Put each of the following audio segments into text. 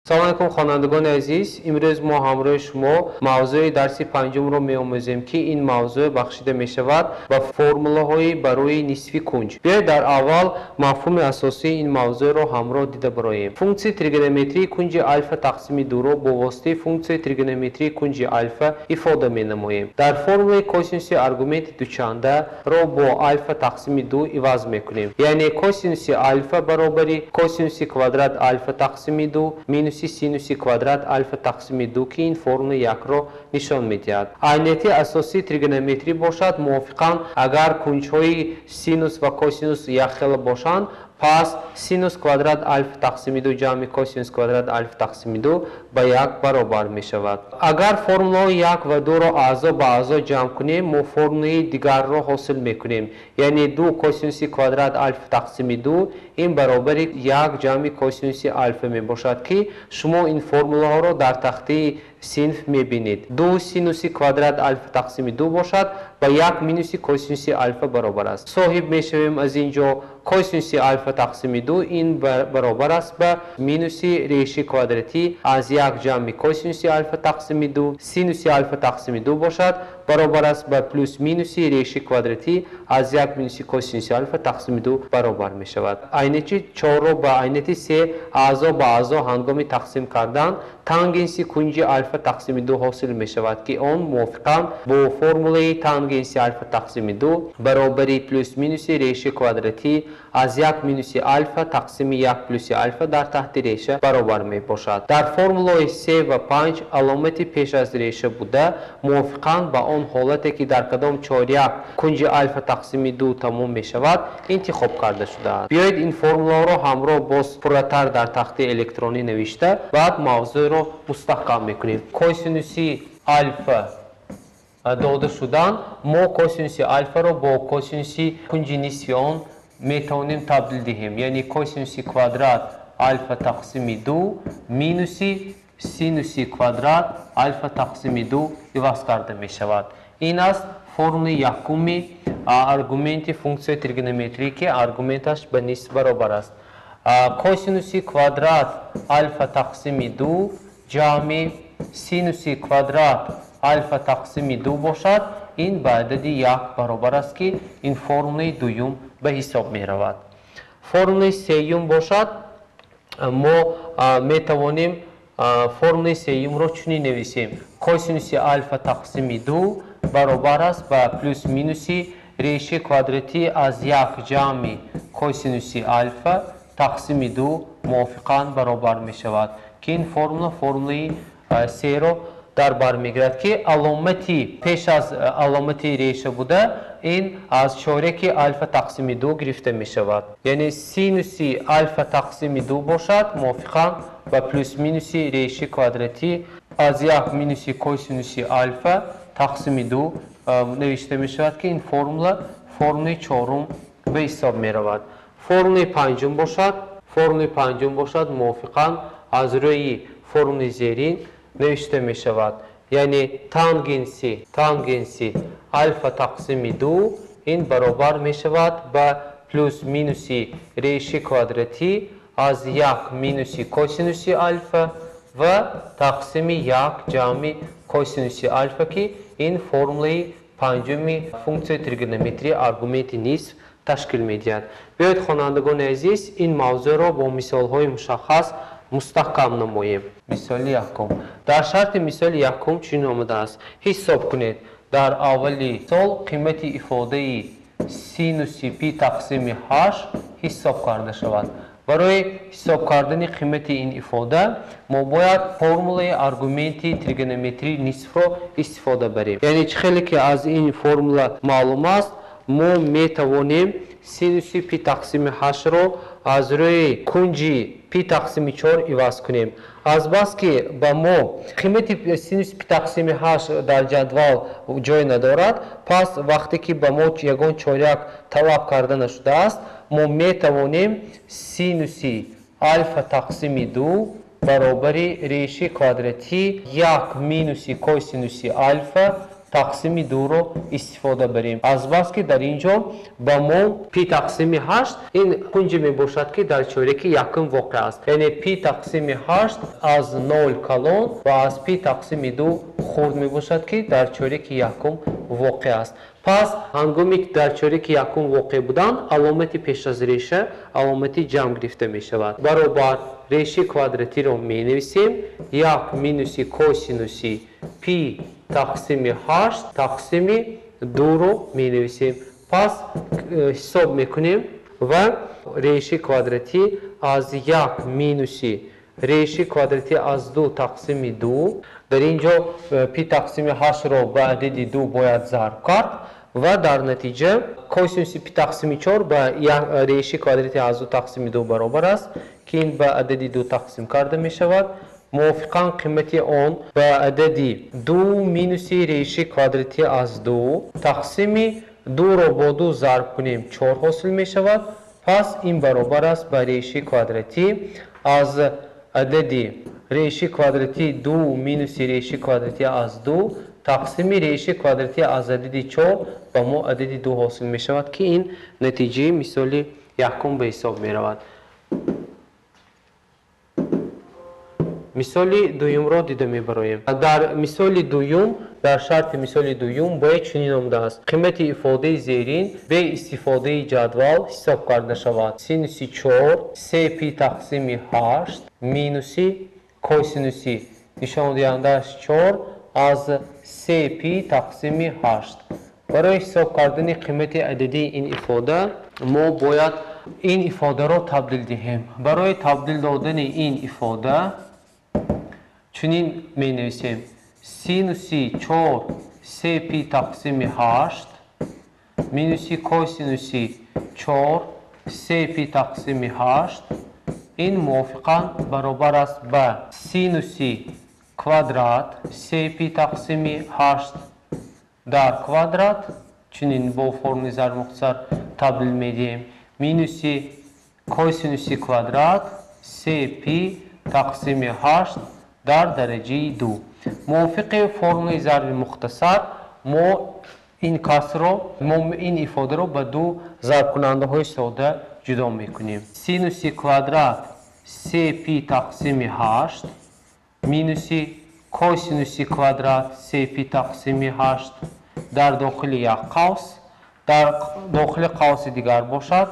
Салом алейкум, хонандагони азиз. Имрӯз мо ҳамроҳи шумо мавзӯи дарси панҷумро меомӯзем, ки ин мавзӯъ бахшида мешавад ба формулаҳои барои нисфи кунҷ. Биёед, дар аввал мафҳуми асосии ин мавзӯъро ҳамроҳ дида бароем. Функсияи тригонометрии кунҷи алфа тақсими дуро бо воситаи функсияи тригонометрии кунҷи алфа ифода менамоем. Дар формулаи косинуси аргументи дучандаро бо алфа тақсими ду иваз мекунем. Яъне косинуси алфа баробари косинуси квадрат алфа тақсими ду минуси синуси квадрат алфа тақсими ду, ки ин формулаи якро нишон медиҳад. Айнияти асосии тригонометрӣ бошад, мувофиқан агар кунҷҳои синус ва косинус якхела бошанд, пас синус квадрат алфа тақсими ду ҷамъи косинус квадрат алфа тақсими ду ба як баробар мешавад. Агар формулаҳои як ва дуро аъзо ба аъзо ҷамъ кунем, мо формулаи дигарро ҳосил мекунем. Яъне ду косинуси квадрат алфа тақсими ду ин баробари як ҷамъи косинуси алфа мебошад, ки шумо ин формулаҳоро дар тахтаи синф мебинед. Ду синуси квадрат алфа тақсими ду бошад, ба як минуси косинуси алфа баробар аст. Соҳиб мешавем аз ин ҷо косинуси алфа тақсими ду ин баробар аст ба минуси реши квадратӣ аз як ҷамъи косинуси алфа тақсими ду. Синуси алфа тақсими ду бошад, баробар аст ба плюс минуси реши квадратӣ аз як минуси косинуси алфа тақсими ду баробар мешавад. Айнияти чорро ба айнияти се аъзо ба аъзо ҳангоми тақсим кардан тангенси кунҷи алфа тақсими ду ҳосил мешавад, ки он мувофиқан бо формулаи тангенси алфа тақсими ду баробари плюс минуси реши квадратӣ аз як минуси алфа тақсими як плюси алфа дар таҳти реша баробар мебошад. Дар формулаҳои се ва панҷ аломати пеш аз реша буда, мувофиқан ба он ҳолате ки дар кадом чоряк кунҷи алфа тақсими ду тамом мешавад, интихоб карда шудааст. Биёед, ин формулаҳоро ҳамроҳ боз пурратар дар тахтаи электронӣ навишта, баъд мавзӯъро мустаҳкам мекунем. Косинуси алфа дода шудан, мо косинуси алфаро бо косинуси кунҷи нисфи он метавонем табдил диҳем. Яъне косинуси квадрат алфа тақсими ду минуси синуси квадрат алфа тақсими ду иваз карда мешавад. Ин аст формулаи якуми аргументи функсияи тригонометрӣ, ки аргументаш ба нисф баробар аст. Косинуси квадрат алфа тақсими ду ҷамъи синуси квадрат алфа тақсими ду бошад, ин ба адади як баробар аст, ки ин формулаи дуюм ба ҳисоб меравад. Формулаи сеюм бошад, мо метавонем формулаи сеюмро чунин нависем: косинуси алфа тақсими ду баробар аст ба плюс минуси реши квадратӣ аз як ҷамъи косинуси алфа тақсими ду мувофиқан баробар мешавад, ки ин формула формулаи серо дар бар мегирад, ки аломати пеш аз аломати реша буда, ин аз чореки алфа тақсими ду гирифта мешавад. Яъне синуси алфа тақсими ду бошад, мувофиқан ба плюс минуси реши квадратӣ аз як минуси косинуси алфа тақсими ду навишта мешавад, ки ин формула формулаи чорум ба ҳисоб меравад. Формулаи панҷум бошад, мувофиқан аз рӯи формулаи зерин навишта мешавад. Яъне тангенси алфа тақсими ду ин баробар мешавад ба плюс минуси реши квадратӣ аз як минуси косинуси алфа ва тақсими як ҷамъи косинуси алфа, ки ин формулаи панҷуми функсияи тригонометрии аргументи нисф ташкил медиҳад. Биёед, хонандагони азиз, ин мавзӯъро бо мисолҳои мушаххас мустаҳкам намоем. Мисоли якум. Дар шарти мисоли якум чунин омадааст: ҳисоб кунед, дар аввали сол қимати ифодаи синуси пи тақсими ҳашт ҳисоб карда шавад. Барои ҳисоб кардани қимати ин ифода мо бояд формулаи аргументи тригонометрии нисфро истифода барем. Яъне чӣ хеле ки аз ин формула маълум аст, мо метавонем синуси пи тақсими ҳаштро аз рӯи кунҷи пи тақсими чор иваз кунем. Азбаски ба мо қимати синуси пи тақсими ҳашт дар ҷадвал ҷой надорад, пас вақте ки ба мо ягон чоряк талаб карда нашудааст, мо метавонем синуси алфа тақсими ду баробари реши квадратӣ як минуси косинуси алфа тақсими 2-ро истифода барем. Азбаски дар ин ҷо ба мо пи тақсими 8 ин кунҷе мебошад, ки дар чораки якум воқеъ аст. Яъне пи тақсими 8 аз 0 калон ва аз пи тақсими 2 хурд мебошад, ки дар чораки якум воқеъ аст. Пас ҳангоме ки дар чораки якум воқеъ будан, аломати пеш аз реша аломати ҷамъ гирифта мешавад. Баробар реши квадратиро менависем 1 минуси косинуси пи тақсими 8 тақсими 2-ро менависем. Пас ҳисоб мекунем ва реши квадратӣ аз 1 минуси реши квадратӣ аз 2 тақсими 2. Дар ин ҷо пи тақсими 8-ро ба адади 2 бояд зарб кард ва дар натиҷа косинуси пи тақсими 4 ба реши квадрати аз 2 тақсими 2 баробар аст, ки ин ба адади 2 тақсим карда мешавад. Мувофиқан қимати он ба адади 2 минуси реши квадрати аз 2 тақсими 2-ро бо 2 зарб кунем 4 ҳосил мешавад. Пас ин баробар аст ба реши квадратӣ аз адади реши квадрати 2 минуси реши квадрати аз 2 тақсими реши квадрати аз адади 4 ба мо адади 2 ҳосил мешавад, ки ин натиҷаи мисоли якум ба ҳисоб меравад. Мисоли дуюмро дида мебароем. Дар мисоли дуюм, дар шарти мисоли дуюм бояд чунин омадааст: қимати ифодаи зерин бе истифодаи ҷадвал ҳисоб карда шавад. Синуси 4 се пи тақсими 8 минуси косинуси нишондиҳандааш 4 аз се пи тақсими 8. Барои ҳисоб кардани қимати ададии ин ифода мо бояд ин ифодаро табдил диҳем. Барои табдил додани ин ифода чунин менависем: синуси 4 се пи тақсими 8 минуси косинуси 4 се пи тақсими 8 ин мувофиқан баробар аст ба синуси квадрат се пи тақсими 8 дар квадрат, чунин бо формули зарби мухтасар табдил медиҳем, минуси косинуси квадрат се пи тақсими 8 дар дараҷаи 2. Мувофиқи формулаи зарби мухтасар мо ин касрро, мо ин ифодаро ба ду зарбкунандаҳои сода ҷудо мекунем. Синуси квадрат се пи тақсими 8 минуси косинуси квадрат се пи тақсими 8 дар дохили як қавс, дар дохили қавси дигар бошад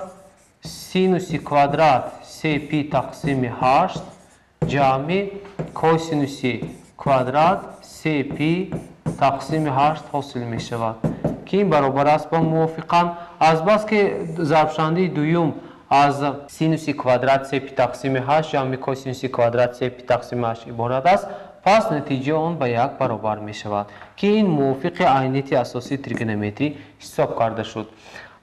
синуси квадрат се пи тақсими 8 ҷамъи косинуси квадрат се пи тақсими 8 ҳосил мешавад, ки ин баробар аст ба мувофиқан азбаски зарбшавандаи дуюм аз синуси квадрат се пи тақсими 8 ҷамъи косинуси квадрат се пи тақсими 8 иборат аст, пас натиҷаи он ба 1 баробар мешавад, ки ин мувофиқи айнияти асосии тригонометрӣ ҳисоб карда шуд.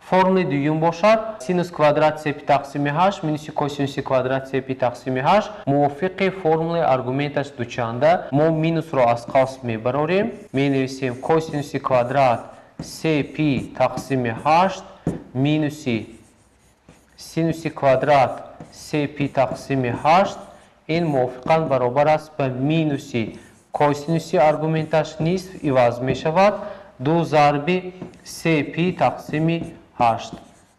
Формули дуюм бошад синус квадрат се пи тақсими 8 минуси косинуси квадрат се пи тақсими 8 мувофиқи формулаи аргументаш дучанда мо минусро аз қавс мебарорем, менависем косинуси квадрат се пи тақсими 8 минуси синуси квадрат се пи тақсими 8 ин мувофиқан баробар аст ба минуси косинуси аргументаш нисф иваз мешавад 2 зарби се пи тақсими 8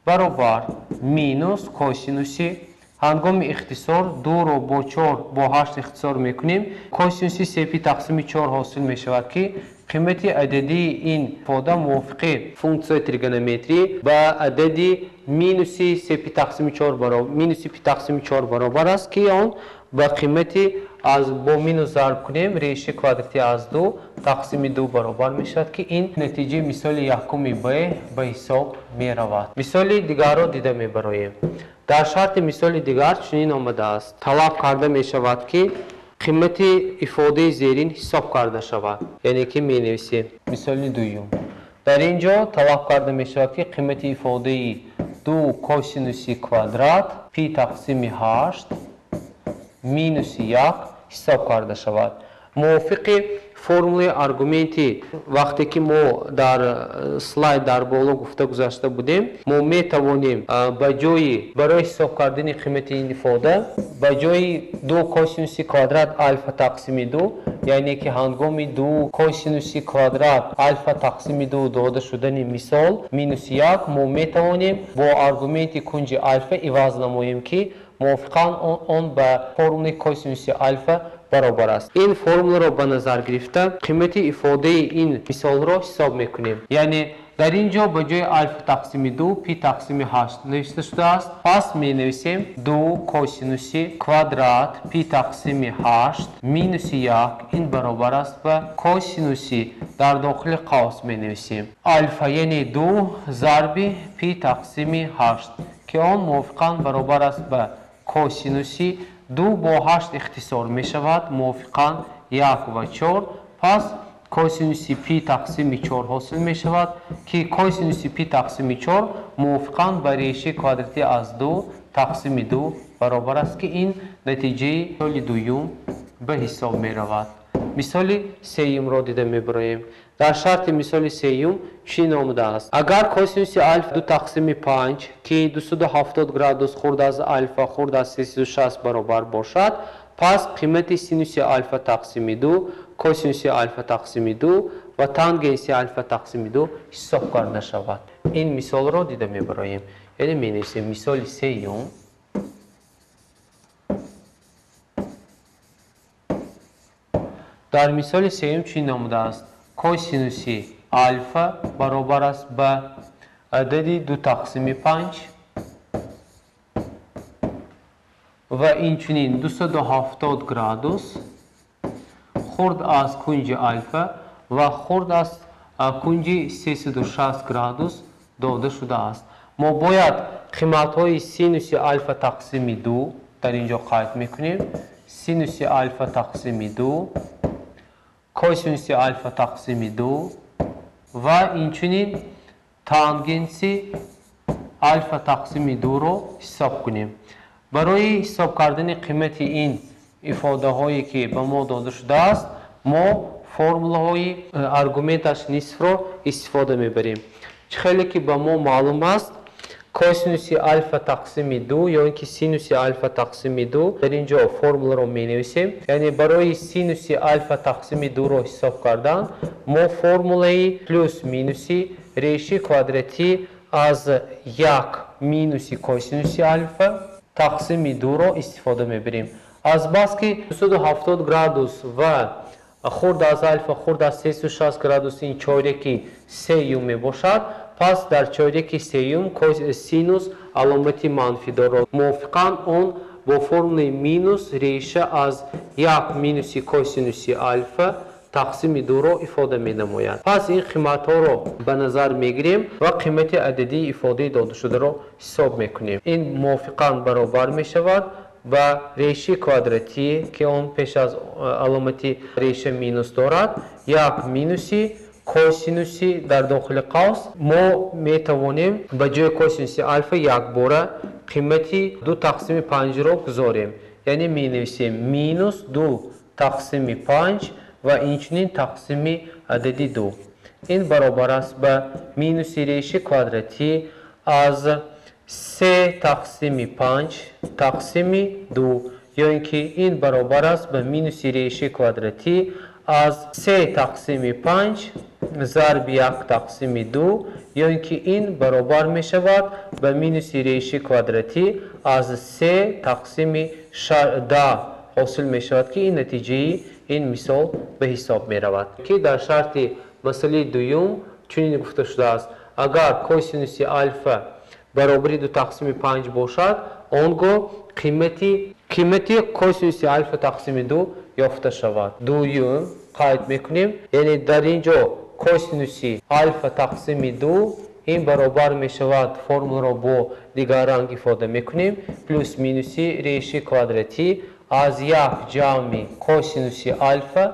баробар минус косинуси. Ҳангоми ихтисор 2-ро бо 4 бо 8 ихтисор мекунем, косинуси се пи тақсими 4 ҳосил мешавад, ки қимати ададии ин ифода мувофиқи функсияи тригонометрӣ ба адади минуси се пи тақсими 4 баробар минуси пи тақсими 4 баробар аст, ки он ба қимати аз бо минус зарб кунем реши квадрати аз 2 тақсими 2 баробар мешавад, ки ин натиҷаи мисоли якуми б ба ҳисоб меравад. Мисоли дигарро дида мебароем. Дар шарти мисоли дигар чунин омадааст: талаб карда мешавад, ки қимати ифодаи зерин ҳисоб карда шавад. Яъне ки менависем мисоли дуюм. Дар ин ҷо талаб карда мешавад, ки қимати ифодаи 2 косинуси квадрат пи тақсими 8 минуси 1 ҳисоб карда шавад. Мувофиқи формулаи аргументи, вақте ки мо дар слайд дар боло гуфта гузашта будем, мо метавонем ба ҷои барои ҳисоб кардани қимати ин ифода ба ҷои 2 косинуси квадрат алфа тақсими 2, яъне ки ҳангоми 2 косинуси квадрат алфа тақсими 2 дода шудани мисол минус 1, мо метавонем бо аргументи кунҷи алфа иваз намоем, ки мувофиқан он ба формулаи косинуси алфа баробар аст. Ин формуларо ба назар гирифта қимати ифодаи ин мисолро ҳисоб мекунем. Яъне дар ин ҷо ба ҷои алфа тақсими 2 пи тақсими 8 навишта шудааст. Пас менависем 2 косинуси квадрат пи тақсими 8 минуси 1 ин баробар аст ба косинуси дар дохили қавс менависем алфа, яъне 2 зарби пи тақсими 8, ки он мувофиқан баробар аст ба косинуси 2 бо 8 ихтисор мешавад, мувофиқан 1 ва 4. Пас косинуси пи тақсими 4 ҳосил мешавад, ки косинуси пи тақсими 4 мувофиқан ба решаи квадратӣ аз 2 тақсими 2 баробар аст, ки ин натиҷаи мисоли дуюм ба ҳисоб меравад. Мисоли сеюмро дида мебароем. Дар шарти мисоли сеюм чӣ номудааст? Агар косинуси алфа 2 тақсими 5, ки 270 градус хурд аз алфа хурд аз 360 баробар бошад, пас қимати синуси алфа тақсими 2, косинуси алфа тақсими 2 ва тангенси алфа тақсими 2 ҳисоб карда шавад. Ин мисолро дида мебароем. Яъне менависем мисоли сеюм. Дар мисоли сеюм чӣ номудааст? Косинуси алфа баробар аст ба адади 2 тақсими 5 ва инчунин 270 градус хурд аз кунҷи алфа ва хурд аз кунҷи 360 градус дода шудааст. Мо бояд қиматҳои синуси алфа тақсими 2 дар ин ҷо қайд мекунем. Синуси алфа тақсими 2, косинуси алфа тақсими 2 ва инчунин тангенси алфа тақсими 2-ро ҳисоб кунем. Барои ҳисоб кардани қимати ин ифодаҳое ки ба мо дода шудааст, мо формулаҳои аргументаш нисфро истифода мебарем. Чӣ хеле ки ба мо маълум аст, косинуси алфа тақсими 2 ё ин ки синуси алфа тақсими 2 дар ин ҷо формуларо менависем. Яъне барои синуси алфа тақсими 2-ро ҳисоб кардан мо формулаи плюс минуси решаи квадратӣ аз 1 минуси косинуси алфа тақсими 2-ро истифода мебарем. Азбаски 270 градус ва хурд аз алфа хурд аз 360 градус ин чореки сеюм мебошад, пас дар чореки сеюм синус аломати манфӣ дорад. Мувофиқан он бо формулаи минус реша аз 1 минуси косинуси алфа тақсими 2-ро ифода менамояд. Пас ин қиматҳоро ба назар мегирем ва қимати ададии ифодаи додашударо ҳисоб мекунем. Ин мувофиқан баробар мешавад ба решаи квадратӣ, ки он пеш аз аломати реша минус дорад, 1 минуси косинуси дар дохили қавс. Мо метавонем ба ҷои косинуси алфа якбора қимати 2 тақсими 5-ро гузорем. Яъне менависем минус 2 тақсими 5 ва инчунин тақсими адади 2. Ин баробар аст ба минуси решаи квадратӣ аз 3 тақсими 5 тақсими 2, ё ин ки ин баробар аст ба минуси решаи квадратӣ аз 3 тақсими 5 зарби 1 тақсими 2, ё ин ки ин баробар мешавад ба минуси решаи квадратӣ аз 3 тақсими 10 ҳосил мешавад, ки ин натиҷаи ин мисол ба ҳисоб меравад. Ки дар шарти масъалаи дуюм чунин гуфта шудааст: агар косинуси алфа баробари 2 тақсими 5 бошад, он гоҳ қимати косинуси алфа тақсими 2 ёфта шавад. Дуюм қайд мекунем, яъне дар ин ҷо косинуси алфа тақсими 2 ин баробар мешавад, формуларо бо дигар ранг ифода мекунем, плюс минуси решаи квадратӣ аз як ҷамъи косинуси алфа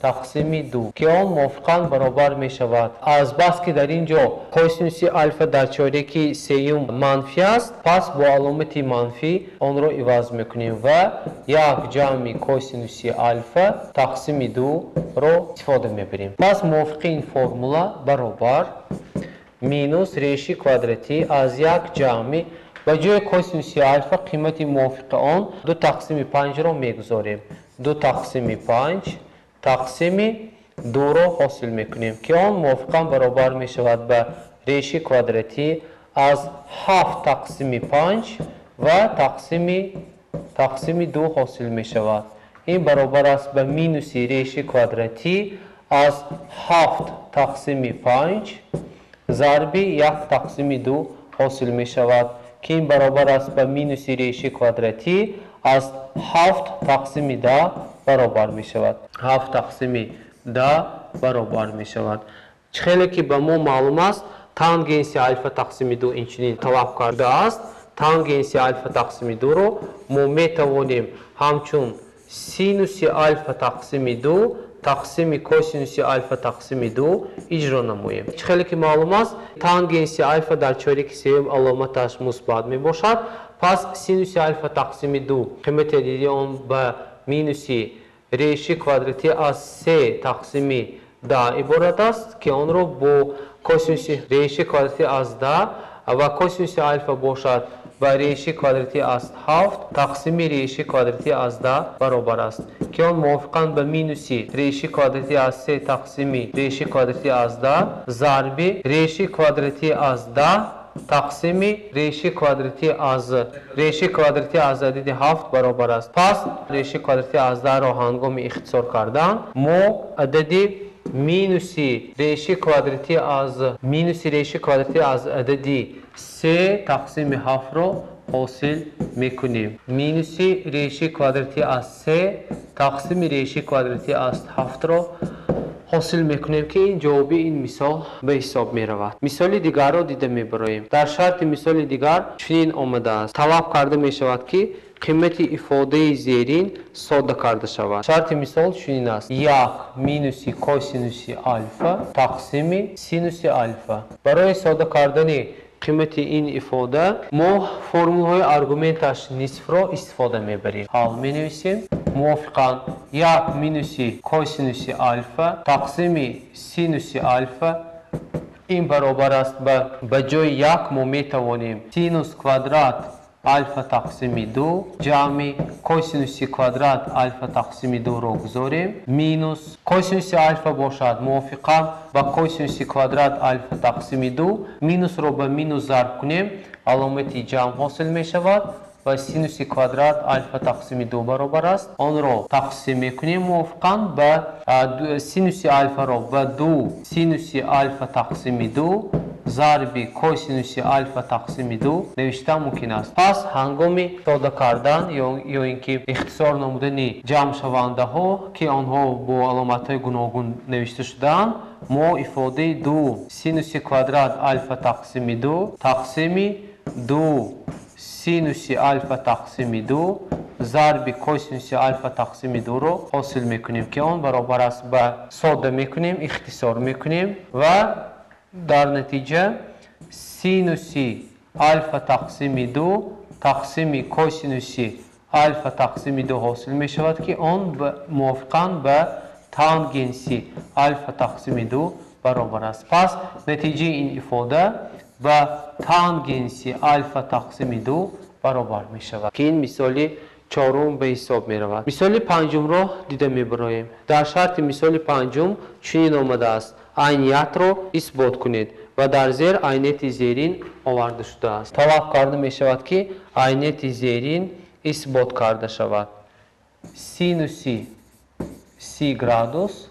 тақсими ду, ки он мувофиқан баробар мешавад. Аз бас ки дар ин ҷо косинуси алфа дар чоряки сеюм манфӣ аст, пас бо аломати манфӣ онро иваз мекунем ва як ҷамъи косинуси алфа тақсими дуро истифода мебарем. Пас мувофиқи ин формула баробар минус реши квадратӣ аз як ҷамъи ба ҷои косинуси алфа қимати мувофиқи он ду тақсими панҷро мегузорем. Ду тақсими панҷ тақсими дуро ҳосил мекунем, ки он мувофиқан баробар мешавад ба реши квадратӣ аз ҳафт тақсими панҷ ва тақсими ду ҳосил мешавад. Ин баробар аст ба минуси реши квадратӣ аз ҳафт тақсими панҷ зарби як тақсими ду ҳосил мешавад, ки ин баробар аст ба минуси реши квадратӣ аз ҳафт тақсими даҳ баробар мешавад. Ҳафт тақсими даҳ баробар мешавад. Чӣ хеле ки ба мо маълум аст, тангенси алфа тақсими ду инчунин талаб кардааст. Тангенси алфа тақсими дуро мо метавонем ҳамчун синуси алфа тақсими ду тақсими косинуси алфа тақсими ду иҷро намоем. Чӣ хеле ки маълум аст, тангенси алфа дар чоряки сеюм аломаташ мусбат мебошад. Пас синуси алфа тақсими ду қимати ададии он ба минуси реши квадратӣ аз се тақсими даҳ иборат аст, ки онро бо косинуси реши квадратӣ аз даҳ ва косинуси алфа бошад ба реши квадратӣ аз ҳафт тақсими реши квадратӣ аз даҳ баробар аст, ки он мувофиқан ба минуси реши квадратӣ аз се тақсими реши квадратӣ аз даҳ зарби реши квадратӣ аз даҳ тақсими реши квадратӣ аз реши квадратӣ аз адади ҳафт баробар аст. Пас реши квадратӣ аз даҳро ҳангоми ихтисор кардан мо адади минуси реши квадратӣ аз минуси реши квадратӣ аз адади се тақсими ҳафтро ҳосил мекунем. Минуси реши квадратӣ аз се тақсими реши квадратӣ аз ҳафтро ҳосил мекунем, ки ин ҷавоби ин мисол ба ҳисоб меравад. Мисоли дигарро дида мебароем. Дар шарти мисоли дигар чунин омадааст. Талаб карда мешавад, ки қимати ифодаи зерин сода карда шавад. Шарти мисол чунин аст: як минуси косинуси алфа тақсими синуси алфа. Барои сода кардани қимати ин ифода мо формулаҳои аргументаш нисфро истифода мебарем. Ҳал менависем. Мувофиқан як минуси косинуси алфа тақсими синуси алфа ин баробар аст ба ҷои як мо метавонем синус квадрат алфа тақсими ду ҷамъи косинуси квадрат алфа тақсими дуро гузорем, минус косинуси алфа бошад мувофиқан ба косинуси квадрат алфа тақсими ду, минусро ба минус зарб кунем, аломати ҷамъ ҳосил мешавад ва синуси квадрат алфа тақсими ду баробар аст. Онро тақсим мекунем мувофиқан ба синуси алфаро ба ду синуси алфа тақсими ду зарби косинуси алфа тақсими ду навишта мумкин аст. Пас ҳангоми сода кардан ё ин ки ихтисор намудани ҷамъшавандаҳо, ки онҳо бо аломатҳои гуногун навишта шудаанд, мо ифодаи ду синуси квадрат алфа тақсими ду тақсими ду синуси алфа тақсими ду зарби косинуси алфа тақсими дуро ҳосил мекунем, ки он баробар аст ба сода мекунем, ихтисор мекунем ва дар натиҷа синуси алфа тақсими ду тақсими косинуси алфа тақсими ду ҳосил мешавад, ки он мувофиқан ба тангенси алфа тақсими ду баробар аст. Пас натиҷаи ин ифода ба тангенси алфа тақсими ду баробар мешавад, ки ин мисоли чорум ба ҳисоб меравад. Мисоли панҷумро дида мебароем. Дар шарти мисоли панҷум чунин омадааст: айниятро исбот кунед ва дар зер айнияти зерин оварда шудааст. Талаб карда мешавад, ки айнияти зерин исбот карда шавад. Синуси си градус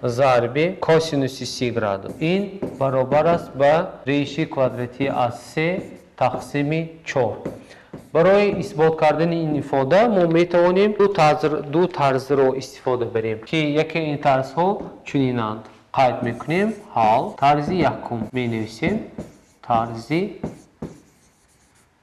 зарби косинуси си градус ин баробар аст ба реши квадратӣ аз се тақсими чор. Барои исбот кардани ин ифода мо метавонем ду тарзро истифода барем, ки яке ин тарзҳо чунинанд. Қайд мекунем. Ҳал тарзи якум менависем. Тарзи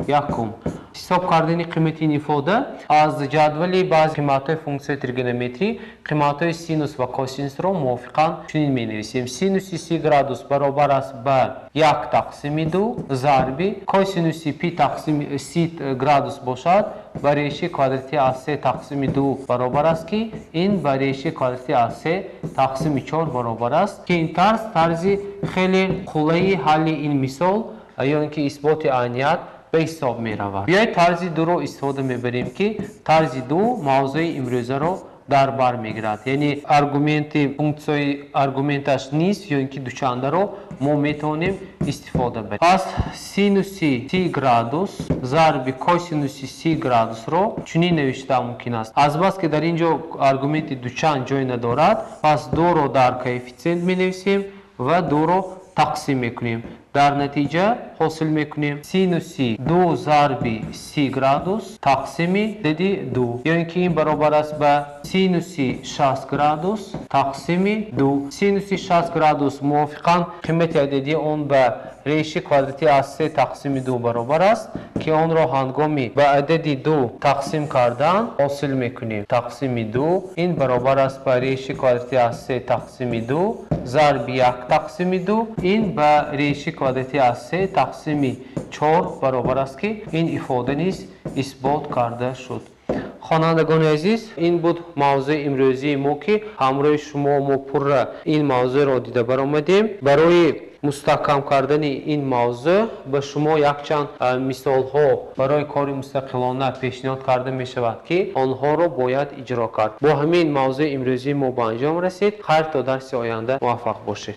Якум, ҳисоб кардани қимати ин ифода аз ҷадвали баъзе қиматҳои функсияи тригонометрӣ қиматҳои синус ва косинусро мувофиқан чунин менависем. Синуси 30 градус баробар аст ба 1 тақсими 2 зарби косинуси пи тақсими 30 градус бошад ба реши квадрати аз 3 тақсими 2 баробар аст, ки ин ба реши квадрати аз 3 тақсими 4 баробар аст, ки ин тарз тарзи хеле қулайи ҳалли ин мисол ё ин ки исботи айният ба ҳисоб меравад. Биёед тарзи дуро истифода мебарем, ки тарзи ду мавзӯи имрӯзаро дар бар мегирад. Яъне аргументи функсияи аргументаш нист ё ин ки дучандаро мо метавонем истифода барем. Пас синуси 30 градус зарби косинуси 30 градусро чунин навишта мумкин аст. Азбаски дар ин ҷо аргументи дучанд ҷой надорад, пас дуро дар коэффитсиент менависем ва дуро тақсим мекунем. Дар натиҷа ҳосил мекунем синуси 2 зарби 30 градус тақсими адади 2, ё ин ки ин баробар аст ба синуси 60 градус тақсими 2. Синуси 60 градус мувофиқан қимати ададии он ба реши квадрати аз 3 тақсими 2 баробар аст, ки онро ҳангоми ба адади 2 тақсим кардан ҳосил мекунем. Тақсими 2 ин баробар аст ба реши квадрати аз 3 тақсими 2 зарби 1 тақсими 2, ин ба реши квадрати аз 3 тақсими 4 баробар аст, ки ин ифода низ исбот карда шуд. Хонандагони азиз, ин буд мавзӯи имрӯзии мо, ки ҳамроҳи шумо мо пурра ин мавзӯъро дида баромадем. Барои мустаҳкам кардани ин мавзӯъ ба шумо якчанд мисолҳо барои кори мустақилона пешниҳод карда мешавад, ки онҳоро бояд иҷро кард. Бо ҳамин мавзӯи имрӯзии мо ба анҷом расид. Хайр, то дарси оянда муваффақ бошед.